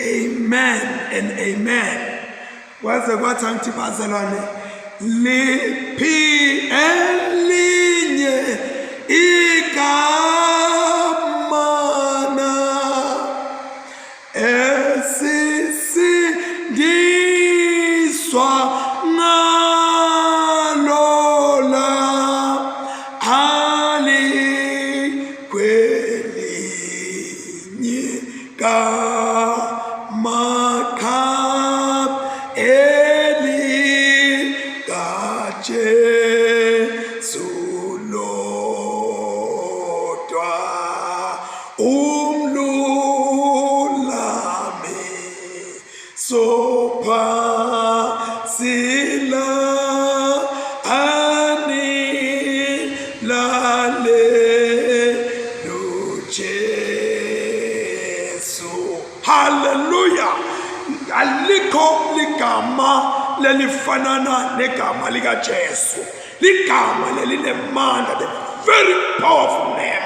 Amen and amen. Kwaze kwathi angithi bazalwane liphi elinye igama na esisindiswa ngalo la alikwelinye Kama qha elikaJesu lodwa umlulami sopha sila anilale Jesu haleluya alikho ligama lelifanana negama likaJesu ligama lelinemandla the very powerful name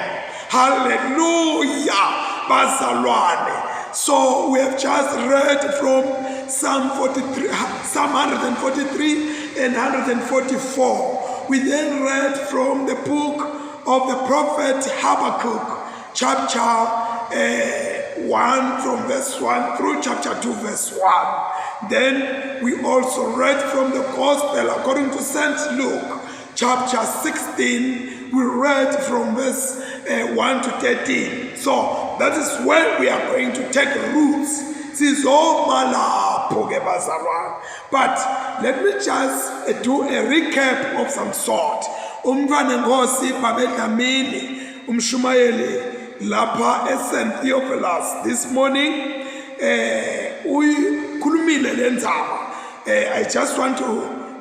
haleluya bazalwane so we have just read from Psalm 43 Psalm 143 and 144 we then read from the book of the prophet Habakkuk, chapter 1 from verse 1 through chapter 2, verse 1. Then we also read from the Gospel according to St. Luke, chapter 16. We read from verse 1 to 13. So that is where we are going to take roots. Sizoma lapho ke bazalwane. But let me just do a recap of some sort. Umntwana Nkosi Babe Dlamini umshumayeli lapha eSt Theophilus this morning eh uyikhulumile lendzaba. Eh, I just want to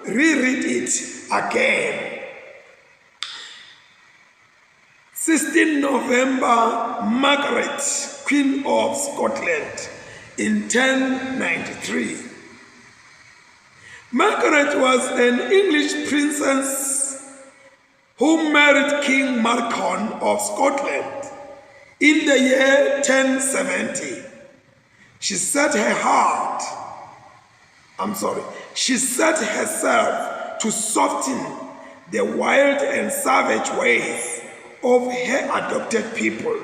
reread it again. 16 November, Margaret, Queen of Scotland, in 1093. Margaret was an English princess who married King Malcolm of Scotland in the year 1070. She set her heart, I'm sorry, she set herself to soften the wild and savage ways of her adopted people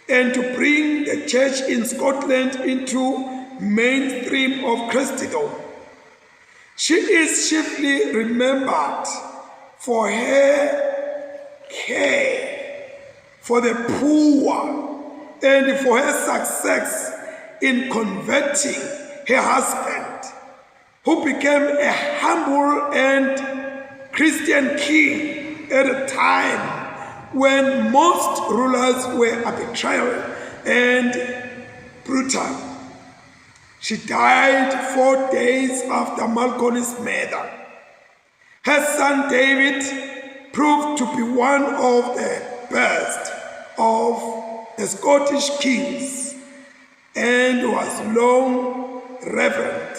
and to bring the church in Scotland into mainstream of Christendom. She is chiefly remembered for her care for the poor and for her success in converting her husband, who became a humble and Christian king at a time when most rulers were arbitrary and brutal. She died four days after Malcolm's murder. Her son David proved to be one of the best of the Scottish kings and was long reverend,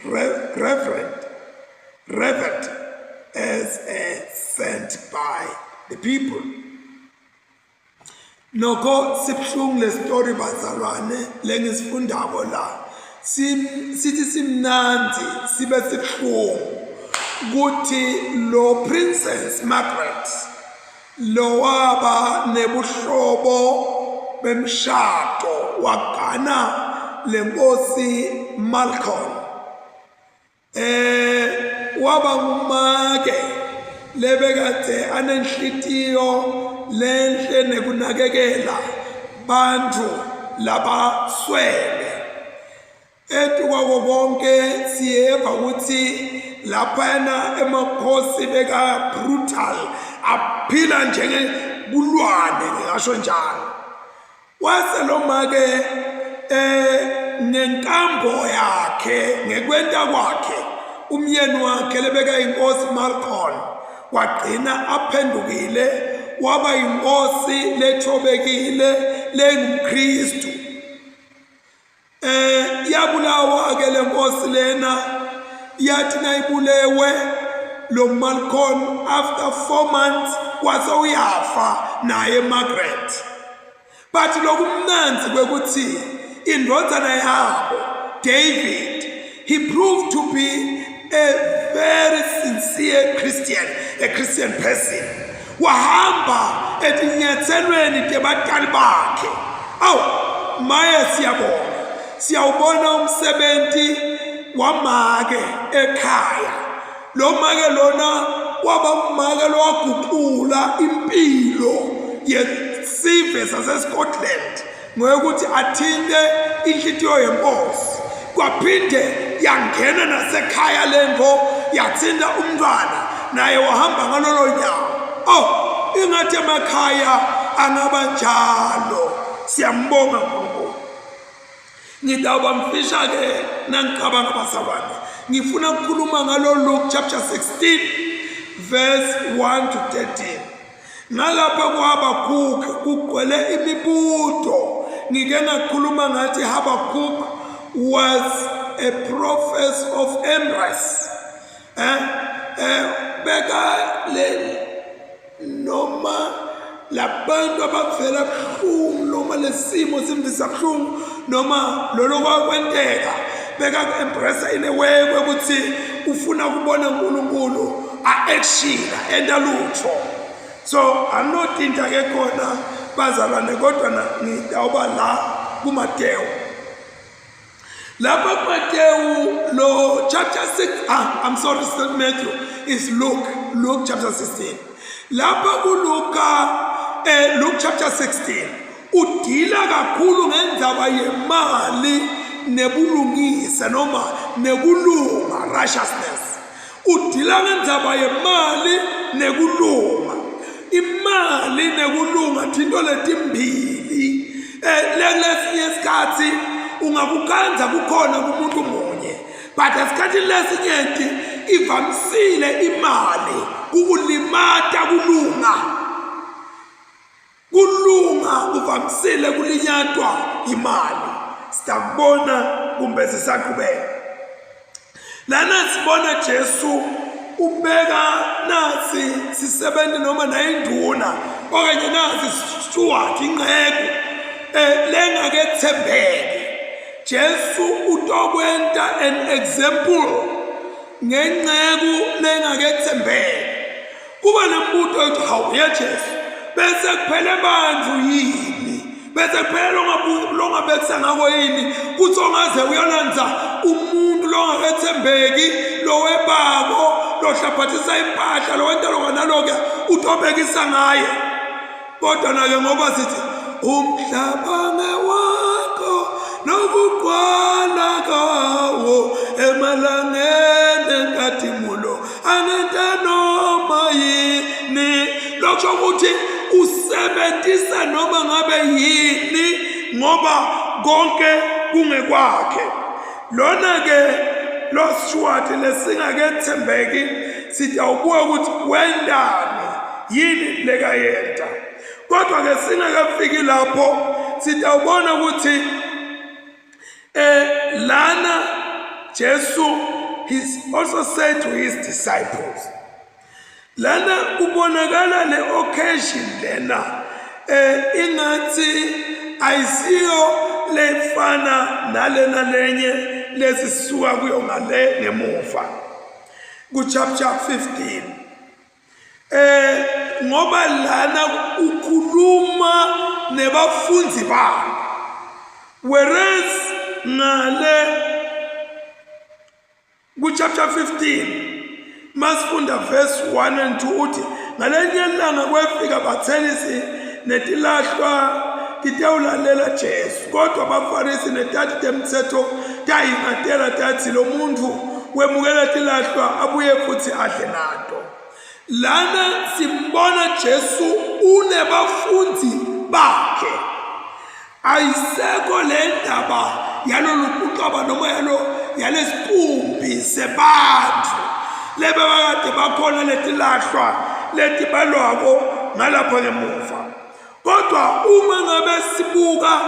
re- reverend, revered as a saint by the people. Nokho sibuhlungu le story bazalwane lengisifundako la. Sithi simnandi sibe sibuhlungu kuthi lo Princess Margaret lo waba nebuhlobo bemshado wagana lenkosi Malcolm Eh waba ngumake lebekade anenhlitiyo lenhle nekunakekela bantfu labaswele. Etukwako konke siyeva ukuthi laphayana emakhosi beka brutal aphila njengebulwane ngingasho njalo. Wase lo make eh ngenkambo yakhe ngekwenta kwakhe umyeni wakhe lebeka inkosi Malcolm wagcina aphendukile waba inkosi lethobekile lengumKristu eh yabulawa ke lenkosi lena yathi nayibulewe lo Malcolm after 4 months wase uyafa naye Margaret but lokumnandzi kwekuthi Indvodzana yabo David, he proved to be a very sincere Christian, a Christian person. Wahamba etinyatselweni tebatali bakhe. Awu, maye siyabonga. Siyawubona umsebenti wamake ekhaya. Lo make lona waba umake lowaguqula impilo yesive saseScotland. Ngokuthi athinte inhlitiyo yenkosi kwaphinde yangena nasekhaya lento yathinta umntwana naye wahamba ngalolo nyawo. Oh, ingathi emakhaya angaba njalo. Siyambonga uNkulunkulu. Ngitawuba mfisha-ke nangicabanga bazalwane. Ngifuna ukukhuluma ngalo Luke chapter 16 verse 1 to 13. Ngalapha kuHabakuk kugcwele imibuto. Ngike ngakhuluma ngathi Habakkuk was a prophet of embrace. Eh eh beka le noma labantu abavela buhlungu noma lesimo simvisa buhlungu noma lolo kwakwenteka beka ku-embrace in a way kwekuthi ufuna ukubona uNkulunkulu a-actiona enta lutho. So anginotinta ke khona bazalwane, kodwa ngitawuba la kuMatewu. Lapha kuMatewu lo chapter 6, I'm sorry, it's not Matthew, it's Luke, Luke chapter 16. Lapha kuLuka, Luke chapter 16 udila kakhulu ngendzaba yemali nebulungisa noma nekulunga, righteousness. Udila ngendzaba yemali nekulunga. Imali nekulunga thinto letimbili. Lesinye isikhathi ungakukhandza kukhona kumuntu munye, but esikhathini lesinyenti ivamisile imali kukulimata kulunga. Kulunga kuvamisile kulinyatwa imali. Sitakubona kumbe sisaqhubeka. Lana sibona Jesu ubeka nasi sisebenzi noma nayinduna okanye nasi steward inceku lengakethembeki. Jesu utokwenta an example ngenceku lengakethembeki. Kuba nembuto ethi hawu ye Jesu bese kuphele abantu yini, bese kuphele longabekisa ngako yini kuthi ongaze uyolanza umuntu longakethembeki lowebako lohlaphathisa impahla lowenta lokho naloke utobekisa ngaye. Kodwa nake ngoba sithi umhlaba ngewakho nokugcwala kwawo emalangeni enkathimulo angenta noma yini. Lokho ukuthi usebenzisa noma ngabe yini ngoba konke kungekwakhe. Lona ke lo steward lesingakethembeki sitawubuka ukuthi wendani, yini lekayenta. Kodwa ke singakafiki lapho sitawubona ukuthi lana Jesu he also said to his disciples, lana kubonakala le occasion lena ingathi ayisiyo lefana nalena lenye lesisuka kuyo ngale ngemuva ku chapter 15. Ngoba lana ukhuluma nebafundi bakhe, whereas ngale ku chapter 15 masifunda verse 1 and 2 uthi ngalenye ilanga kwefika bathelisi netilahlwa titewulalela Jesu, kodwa abaFarisi netati temtsetfo tayingatela tathi lo muntu wemukela tilahlwa abuye futhi adle nato. Lana simbona Jesu unebafundi bakhe. Ayisekho le ndaba yalolu kuxaba noma yalo yalesiqumbi sebantu lebebakade bakhona letilahlwa letibalwako ngalapha ngemuva. Kodwa uma ngabe sibuka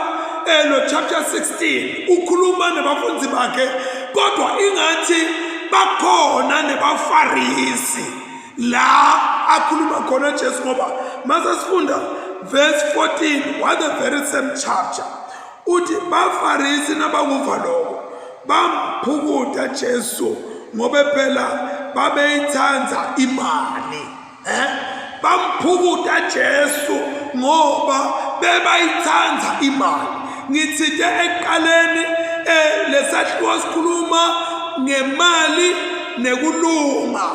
lo chapter 16 ukhuluma nabafundi bakhe, kodwa ingathi bakhona nebaFarisi la akhuluma khona Jesu, ngoba mase sifunda verse 14 wa the very same chapter. Uthi baFarisi nabakuva lokho bamphukuta Jesu ngoba phela babeyithanda imali. Eh? Bamphukuta Jesu ngoba bebayithanda imali. Ngithinte ekuqaleni eh lesahluko sikhuluma ngemali nekulunga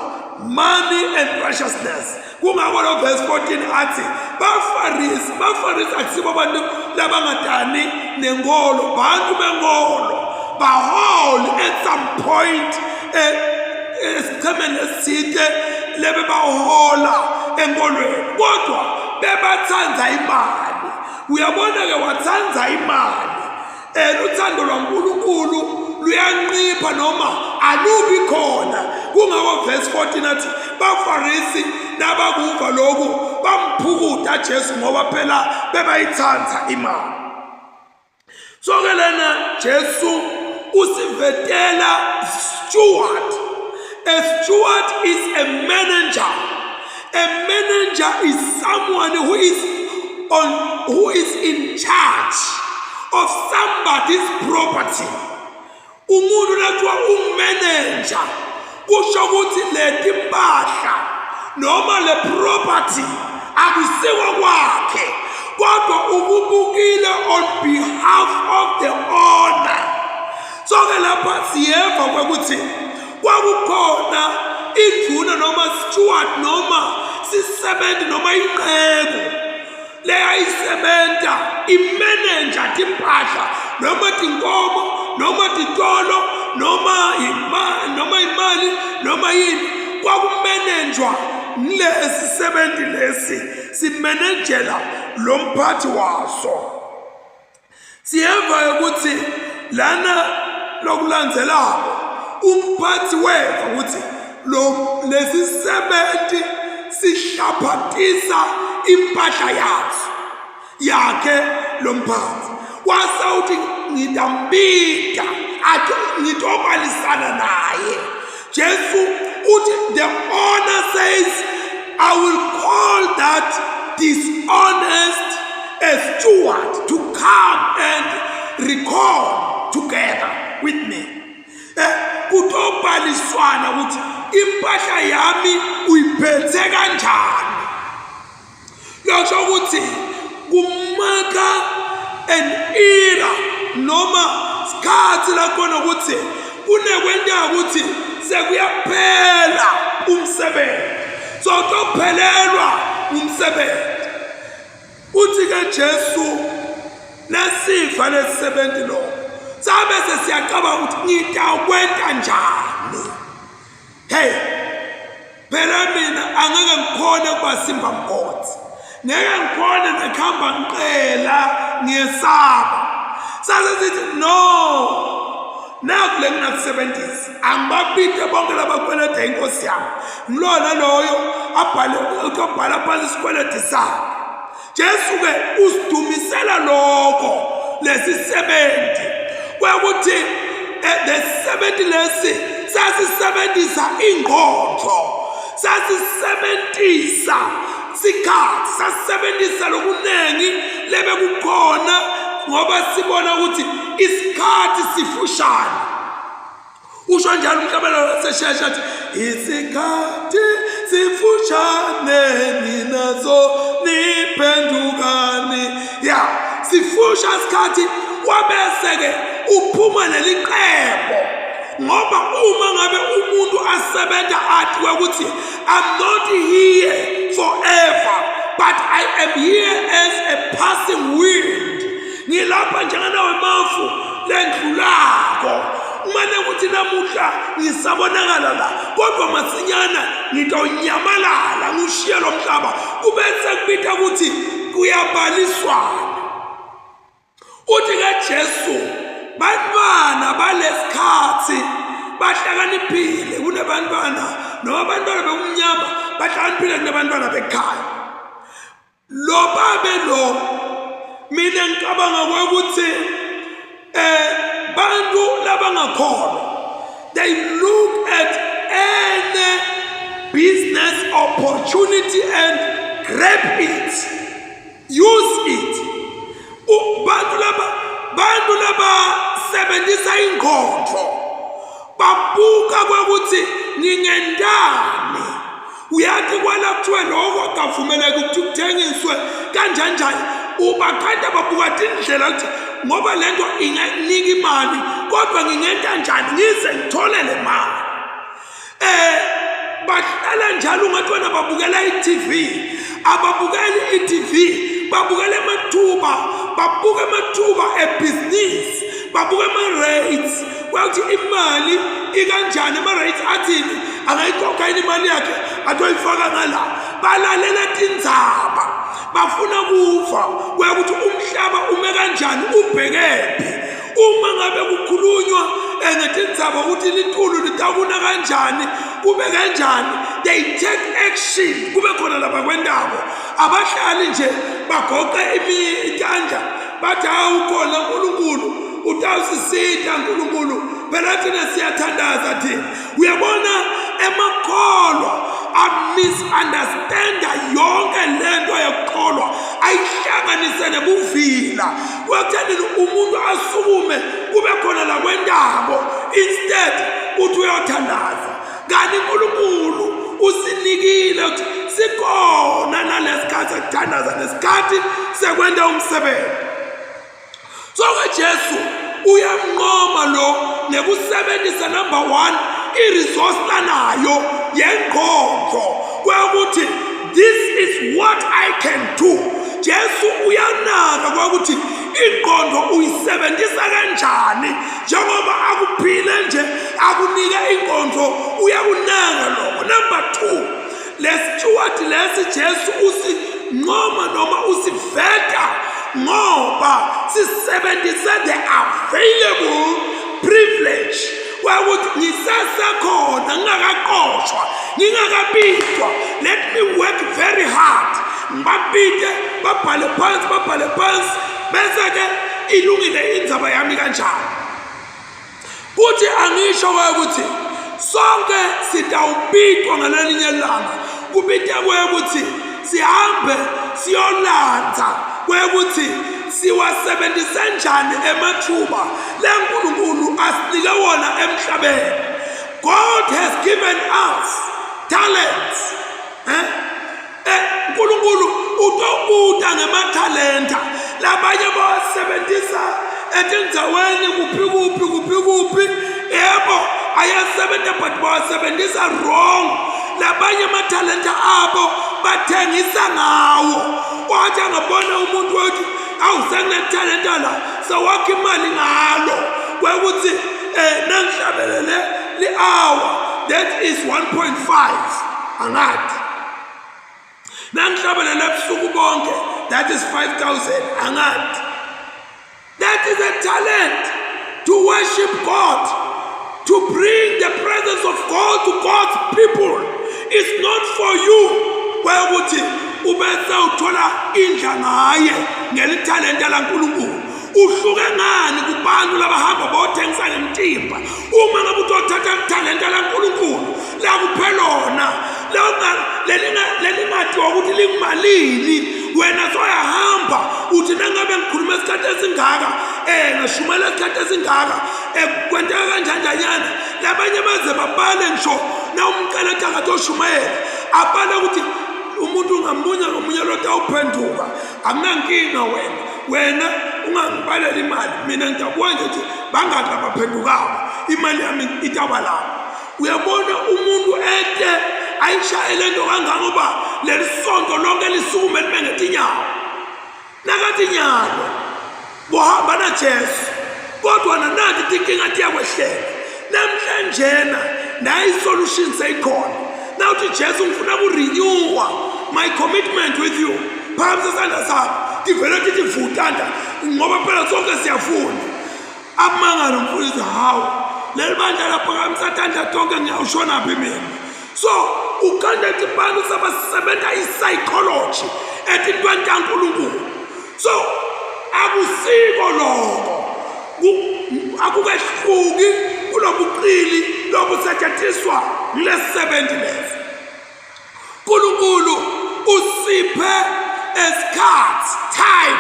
money and righteousness. Kungako lo verse 14 athi baFarisi, baFarisi akusibo abantu labangadani nenkolo, bantu benkolo, baholi at some point eh, esichemeni esithile lebebahola enkolweni, kodwa bebathanda imali. Uyabona-ke wathanda imali and uthando lwaNkulunkulu luyanqipha noma alubi khona. Kungako verse 14 athi baFarisi nabakuva lokhu bamphukuta Jesu ngoba phela bebayithanda imali. So ke lena Jesu usivetela steward. A steward is a manager. A manager is someone who is on who is in charge of somebody's property. Umuntu lathiwa umanager kusho ukuthi leti mpahla noma le property akusiko kwakhe kodwa ukubukile on behalf of the owner. So ke lapha siyeva kwekuthi kwakukhona induna noma steward noma sisebenzi noma inqeko leyayisebenta imenenja timpahla noma tinkomo noma titolo noma imali noma imali noma yini kwakumenenjwa ngilesi sebenzi lesi simenejela lo mphathi waso. Siyeva ukuthi lana lokulandzelako umphathi weva ukuthi lo lesisebenzi sihlaphatisa impahla yaso yakhe lo mphathi wase uthi ngitambita athi ngitobalisana naye. Jesu uthi the owner says I will call that dishonest a steward to come and record together with me. Eh, kutobhaliswana ukuthi impahla yami uyiphethe kanjani. Losho ukuthi kumaka an era noma sikhathi lakhona ukuthi kunekwenteka ukuthi sekuyaphela umsebenzi. So tophelelwa umsebenzi. Uthi ke Jesu nasiva lesisebenzi lo sabe sesiyacabanga ukuthi ngitakwenta njani. Hey, phela mina angeke ngikhone ukuba simba mgodi, ngeke ngikhone nekuhamba ngiqela, ngiyesaba. Sase sithi no, naku le ngingakusebenzisa, angibabide bonke labakweleda inkosi yami, ngilona loyo abhale utobhala phansi isikweledi sakhe. Jesu ke usidumisela lokho lesisebenzi kwekuthi lesisebenzi lesi sasisebenzisa ingqondo, sasisebenzisa sikhathi, sasisebenzisa lokuningi lebekukhona ngoba sibona ukuthi isikhathi sifushane. Usho njalo umhlabelelo waseshesha athi isikhathi sifushane ninazo niphendukani. Ya, sifusha isikhathi wabese-ke uphuma neliqembo ngoba uma ngabe umuntu asebenza athi ukuthi I'm not here forever but I am here as a passing wind. Ngilapha njenganawe mafu lendlulako kumane ukuthi namuhla ngisabonakala la kodwa masinyana ngitawunyamalala ngishiye lo mhlaba kube sekubita ukuthi kuyabaliswana. Uthi kaJesu bantwana balesikhathi bahlakaniphile kunabantwana noma abantwana bekumnyama bahlakaniphile kunabantwana bekhaya. Lo babe lo mina ngicabanga ukuthi eh bantu labangakholwa they look at any business opportunity and grab it, use it. Bantu laba bantu labasebenzisa ingqondo babuka kwekuthi ngingentani. Uyathi kwala kuthiwe lokho akavumeleki ukuthi kuthengiswe kanjani njani, ubakhanda babuka tindlela ukuthi ngoba le nto inganika imali kodwa ngingenta njani ngize ngithole le mali. Bahlala njalo ungathi wena babukela i-TV, ababukeli i-TV, babukela amathuba, babuka amathuba ebhizinisi, babuka ama-rates kwakuthi imali ikanjani, ama-rates athini, angayikhokha yini imali yakhe atoyifaka ngala. Balalela tindzaba, bafuna kuva kwekuthi umhlaba ume kanjani, ubhekephi. Uma ngabe kukhulunywa ngetindzaba ukuthi litulu litakuna kanjani, kube kanjani, they take action, kube khona labakwentako. Abahlali nje bagoqe itandla bathi hawu khona uNkulunkulu utawusisita uNkulunkulu, phela thina siyathandaza thina. Uyabona emakholwa amisunderstanda yonke lento yokukholwa, ayihlanganise nebuvila. Kwekuthenini umuntu asukume kube khona la kwentako, instead uthi uyothandaza. Kanti uNkulunkulu usinikile ukuthi sikhona nalesikhathi sekuthandaza nesikhathi sekwenta umsebenzi. So ke Jesu uyamnqoma lo ngekusebenzisa number 1 i-resource lanayo yengqondo kwekuthi this is what I can do. Jesu uyanaka kwakuthi ingqondo uyisebenzisa kanjani, njengoba akuphile nje akunike ingqondo, uyakunaka lokho. Number 2, le steward lesi Jesu usincoma noma usiveta ngoba sisebenzise the available privilege kwakuthi ngisesekhona, ngingakaqoshwa, ngingakabitwa, let me work very hard, ngibabite babhale phansi, babhale phansi, bese-ke ilungile indzaba yami kanjalo. Kuthi angisho ukuthi sonke sitawubitwa ngalelinye ilanga, kubite kwekuthi sihambe siyolandza kwekuthi siwasebenzise njani emathuba leNkulunkulu asinike wona emhlabeni. God has given us talents. uNkulunkulu utobuta ngemathalenta labanye bawasebenzisa etindzaweni kuphi kuphi kuphi kuphi, yebo ayasebenza but bawasebenzisa wrong. Labanye amathalenta abo bathengisa ngawo, wathi angabona umuntu wathi awu senginethalenta la, sewakha imali ngalo kwekuthi nangihlabelele li-hour that is 1.5 angathi nangihlabelela ebusuku bonke that is 5000 angathi. That is a talent to worship God, to bring the presence of God to God's people. It's not for you kwekuthi ubese uthola indla ngaye ngelithalenta laNkulunkulu. Uhluke ngani kubantu labahamba bothengisa ngemtimba? Uma ngabe utothatha ithalenta laNkulunkulu lakuphe lona lelingathiwa ukuthi lingumalini, wena soyahamba uthi nangabe ngikhuluma isikhathi esingaka, ngashumela isikhathi esingaka, kwenteka kanjanjanyana. Labanye baze babale ngisho na umcela ukuthi akatoshumayela, abale ukuthi umuntu ngamunye ngomunye lotawuphenduka, akunankinga wena wena ungangibalela imali, mina ngitabuka nje ukuthi bangaki abaphendukako, imali yami itaba lapho. Uyabona umuntu ete ayishaye lento kangangoba leli sonto lonke lisukume libe ngetinyawo, nakathi nyalo bohamba naJesu, kodwa nanati tinkinga tiyakwehlela namhlanjena, nayi isolution seyikhona. Nawuthi Jesu ngifuna kurenewa my commitment with you, phakamisa isandla sakho, tivele tithi vutanda, ngoba phela sonke siyafuna. Amangalo mfundisi, hawu leli bandla laphakamisa tandla tonke, ngiyawushona phi mina? So ukhanda ukuthi bantu sebasebenta i-psychology etintweni taNkulunkulu. So akusiko lokho, akukehluki kulobuqili lobusetshenziswa ngilesisebenzi lesi. uNkulunkulu usiphe esikhathi, time.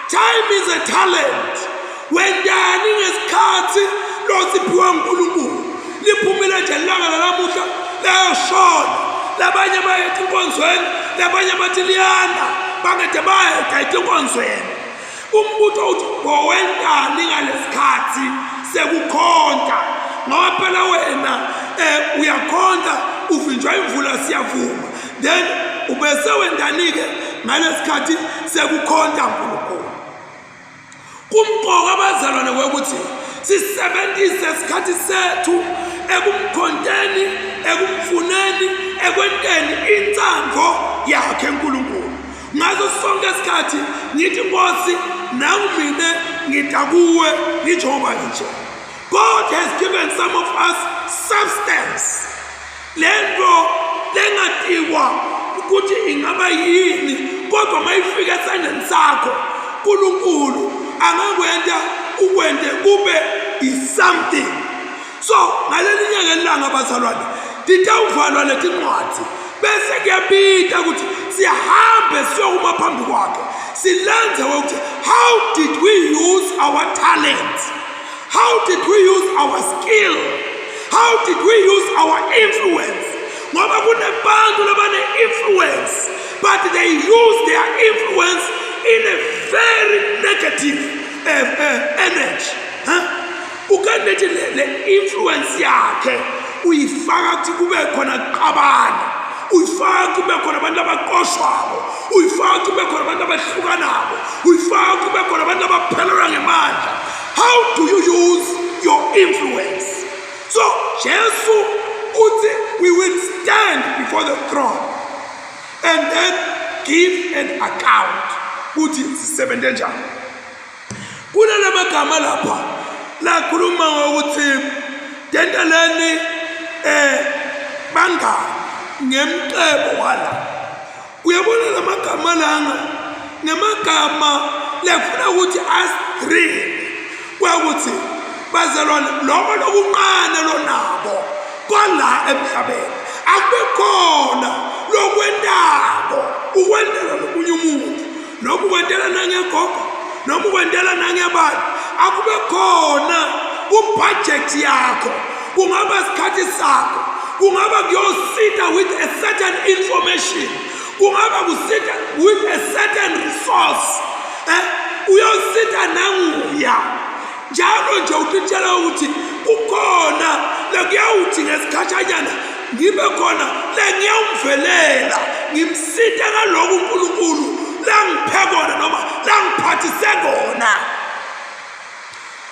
Time is a talent. Wentani ngesikhathi losiphiwa uNkulunkulu? Liphumile nje ilanga lanamuhla layoshona. Labanye baye etinkonzweni, labanye bathi liyana, bangede bayeda etinkonzweni. Umbuto uthi bowentani ngalesikhathi sekukhonta? Ngoba phela wena uyakhonta uvinjwa imvula siyavuma. Then ubese wentani-ke ngalesikhathi sekukhonta uNkulunkulu? Kumqoka abazalwane ukuthi sisebenzise isikhathi sethu ekumkhonteni, ekumfuneni, ekwenteni intsandvo yakhe uNkulunkulu. Ngaso sonke isikhathi ngithi Nkosi, nangu mina ngida kuwe njengoba nginje. God has given some of us substance. Lento lengatiwa ukuthi ingaba yini kodwa mayifika esandleni sakho uNkulunkulu angakwenta ukwente kube i-something. So ngalelinye ngelanga bazalwane titawuvalwa letincwadzi bese kuyabita ukuthi sihambe siyokuma phambi kwakhe silenze ukuthi how did we use our talent. How did we use our skill? How did we use our influence? Ngoba kunebantu labane-influence, but they use their influence in a very negative energy. Huh? Ukanti le influence yakhe uyifaka ukuthi kube khona kuxabana, uyifaka kube khona abantu abaqoshwako, uyifaka kube khona abantu abahlukanako, uyifaka kube khona abantu abaphelelwa ngemandla. How do you use your influence? So Jesu uthi we will stand before the throne and then give an account ukuthi sisebenze njani. Kunala magama lapha lakhuluma ngokuthi tenteleni bangani ngemcebo wala. Uyabona la magama langa ngemagama lefuna ukuthi asidrille kwakuthi bazalwane lokho lokunqane lonabo kwala emhlabeni akube khona lokwentako ukwentela lomunye umuntu noma ukwentela nangegogo noma ukwentela nangebani akube khona kubhajethi yakho kungaba sikhathi sakho kungaba kuyosita with a certain information kungaba kusita with a certain resource uyosita nanguya njalo nje utitshela ukuthi kukhona lekuyawuthi ngesikhashanyana ngibe khona lengiyawumvelela ngimsite ngalokhu uNkulunkulu langiphe kona noma langiphathise kona.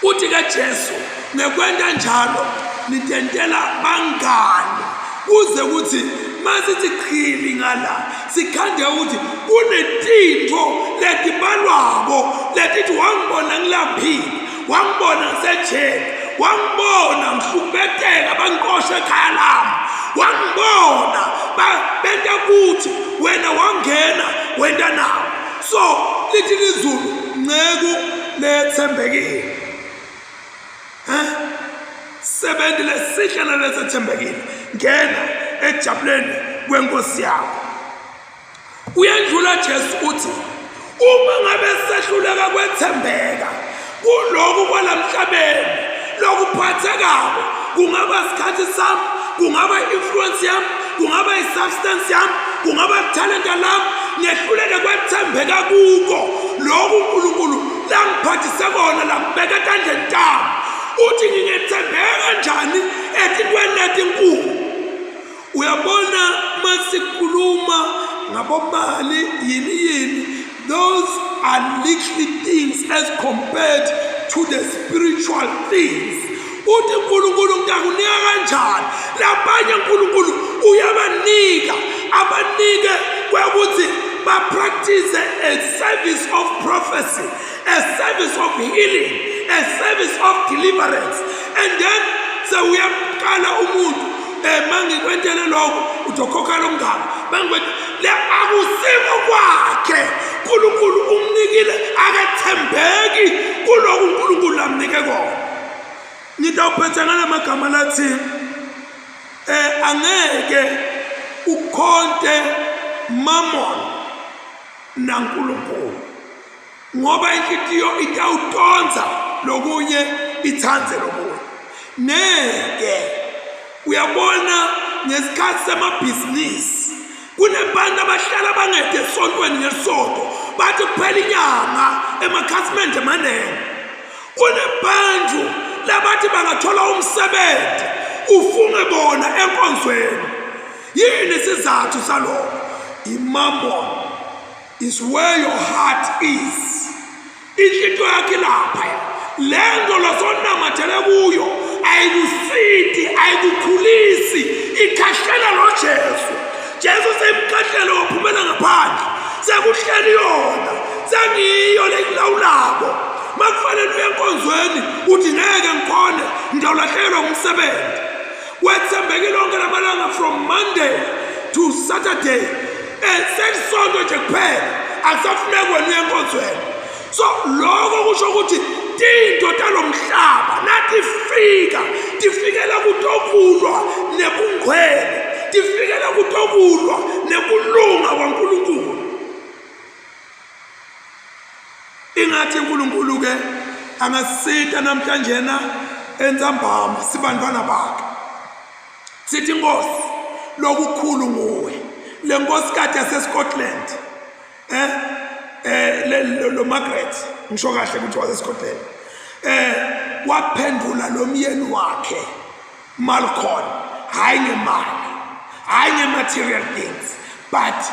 Uthi ke Jesu ngekwenta njalo nitentela bangani kuze kuthi masithi chili ngala sikhande ukuthi kunetintfo letibalwako letithi wangibona ngilambile, wangibona ngisejele, wangibona ngihlukumezeka bangiqoshe ekhaya lami, wangibona benta kuthi wena wangena wenta nawo. So lithi lizulu nceku lethembekile, sebenzi lesihle nalesethembekile, ngena ejabuleni kwenkosi yakho. Uyendlula Jesu uthi uma ngabe sehluleka kwethembeka kulokhu kwalamhlabeni lokuphathekako, kungaba isikhathi sami, kungaba i-influence yami, kungaba i-substance yami, kungaba ithalenta lami, ngehluleke kwethembeka kuko lokhu uNkulunkulu langiphathise kona langibeka etandleni tami. Uthi ngingethembeka kanjani etintweni letinkulu? Uyabona masikhuluma ngabomali yini yini, those are little things as compared to the spiritual things. Uthi uNkulunkulu ngitakunika kanjani? Labanye uNkulunkulu uyabanika, abanike kwekuthi ba-practice a service of prophecy, a service of healing, a service of deliverance, and then sewuyaqala umuntu mangikwentele lokho uzokhokha lo mngaka mangikwente le akusiko kwakhe. uNkulunkulu umnikile, akethembeki kulokhu uNkulunkulu amnike kona. Ngitawuphetha ngalamagama lathi angeke ukhonte Mammon naNkulunkulu, ngoba inhlitiyo itawutonza lokunye itsandze lokunye. Ngeke uyabona ngesikhathi semabhizinisi kunebantu abahlala bangede esontweni ngesonto bathi kuphela inyanga emakhasimende emaningi. Kunebantu labathi bangathola umsebenzi ufunge bona enkonzweni. Yini isizathu salokho? Imammon is where your heart is. Inhlitiyo yakhe lapha. Le nto losonamathele kuyo ayikusiti, ayikukhulisi, ikhahlela lo Jesu. Jesu seyimkhahlele waphumela ngaphandle. Sekuhleli yona, sengiyo lekulawulako. Makufanele uye enkonzweni uthi ngeke ngikhone, ngiyawulahlekelwa ngumsebenzi. Wethembekile onke lamalanga from Monday to Saturday. Eh selisonto nje kuphela akusafuneki wena uye enkonzweni. So lokho kusho ukuthi tinto talomhlaba natifika tifikela kutokulwa nebungcwele tifikela kutokulwa nekulunga kwaNkulunkulu. Ingathi uNkulunkulu ke angasita namhlanje na entsambama sibantwana bakhe. Sithi inkosi lokukhulu nguwe. Le nkosikati yaseScotland eh eh lo Margaret ngisho kahle ukuthi waseScotland eh waphendula lo myeni wakhe Malcolm hayi ngemali hayi nge-material things but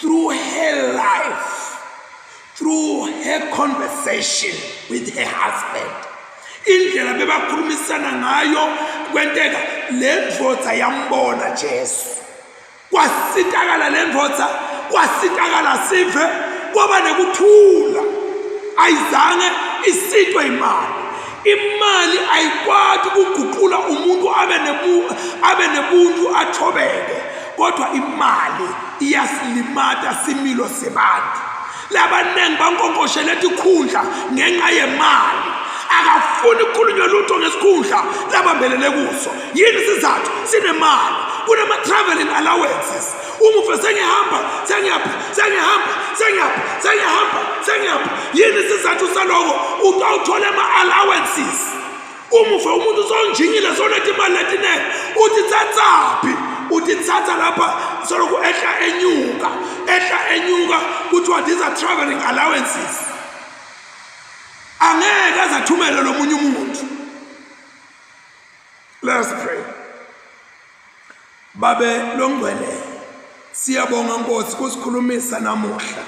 through her life through her conversation with her husband indlela bebakhulumisana ngayo kwenteka le ndvodza yambona Jesu kwasitakala le ndvodza kwasitakala sive kwaba nekuthula ayizange isitwe imali imali ayikwati ukuguqula umuntu abe nebu abe nebuntu athobeke kodwa imali iyasilimata similo sebantu labaningi bankonkoshele tikhundla ngenxa yemali akafuni kukhulunywe lutho ngesikhundla labambelele kuso yini isizathu sinemali kunama-traveling allowances uma ufe sengihamba sengiyaphi sengihamba sengiyaphi sengihamba sengiyaphi yini isizathu saloko utawuthola ama-allowances uma ufe umuntu usonjingile soletha imali letinene uthi thathaphi uthi thatha lapha solokhu ehla enyuka ehla enyuka kuthiwa these are traveling allowances angeke azathumele lomunye umuntu. Let us pray. Babe longcwele siyabonga Nkosi kusikhulumisa namuhla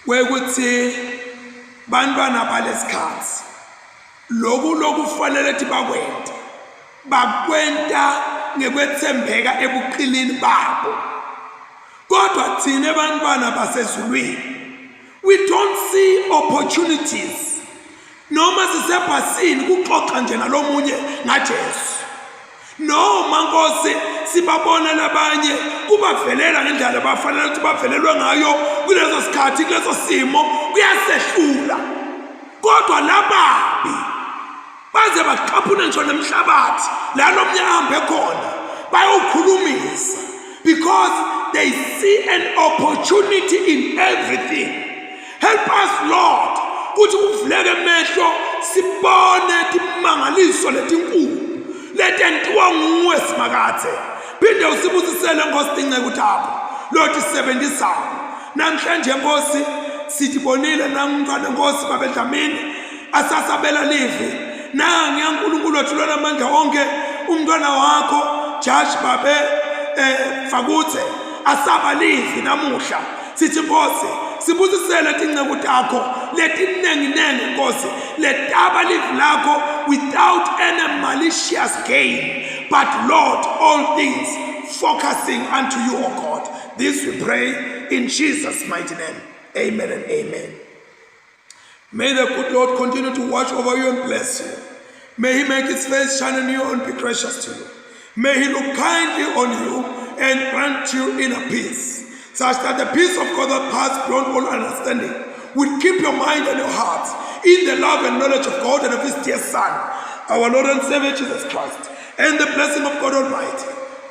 kwekuthi bantwana balesikhathi loku lokufanele ukuthi bakwente bakwenta ngekwethembeka ebuqilini babo kodwa thina bantwana basezulwini we don't see opportunities noma sisebhasini kuxoxa nje nalomunye ngaJesu noma Nkosi sibabona labanye kubavelela ngendlela abafanele ukuthi bavelelwe ngayo kuleso sikhathi kuleso simo kuyasehlula kodwa lababi baze baqaphune ngisho nemhlabathi la lo mnye ahambe khona bayowukhulumisa because they see an opportunity in everything. Help us Lord ukuthi kuvuleke emehlo sibone timangaliso letinkulu letentiwa nguwe Simakadze. Phinde usibusisele Nkosi tinceku takho lotisebentisako namhlanje Nkosi sitibonile nangumntwana Nkosi Babe Dlamini asasabela livi nangiya uNkulunkulu wethu lona amandla onke umntwana wakho judge babe eh Fakuthe asaba livi namuhla sithi Nkosi sibusisele tinceku takho letinenginengi Nkosi letaba livi lakho without any malicious gain but Lord all things focusing unto you O God. This we pray in Jesus mighty name. Amen and amen. May the good Lord continue to watch over you and bless you. May he make his face shine on you and be gracious to you. May he look kindly on you and grant you inner peace, such that the peace of God that passes beyond all understanding will keep your mind and your heart in the love and knowledge of God and of his dear Son, our Lord and Savior Jesus Christ, and the blessing of God Almighty,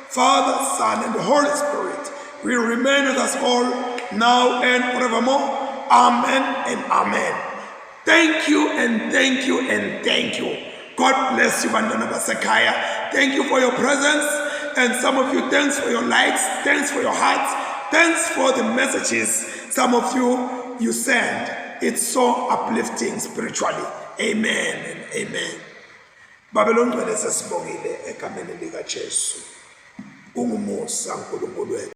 Father, Son, and the Holy Spirit will remain with us all now and forevermore. Amen and amen. Thank you and thank you and thank you. God bless you, bantwana basekhaya. Thank you for your presence. And some of you, thanks for your likes, thanks for your hearts, thanks for the messages some of you you send. It's so uplifting spiritually. Amen and amen. Babe longcwele sesibongile egameni likaJesu. Ungumusa uNkulunkulu wethu.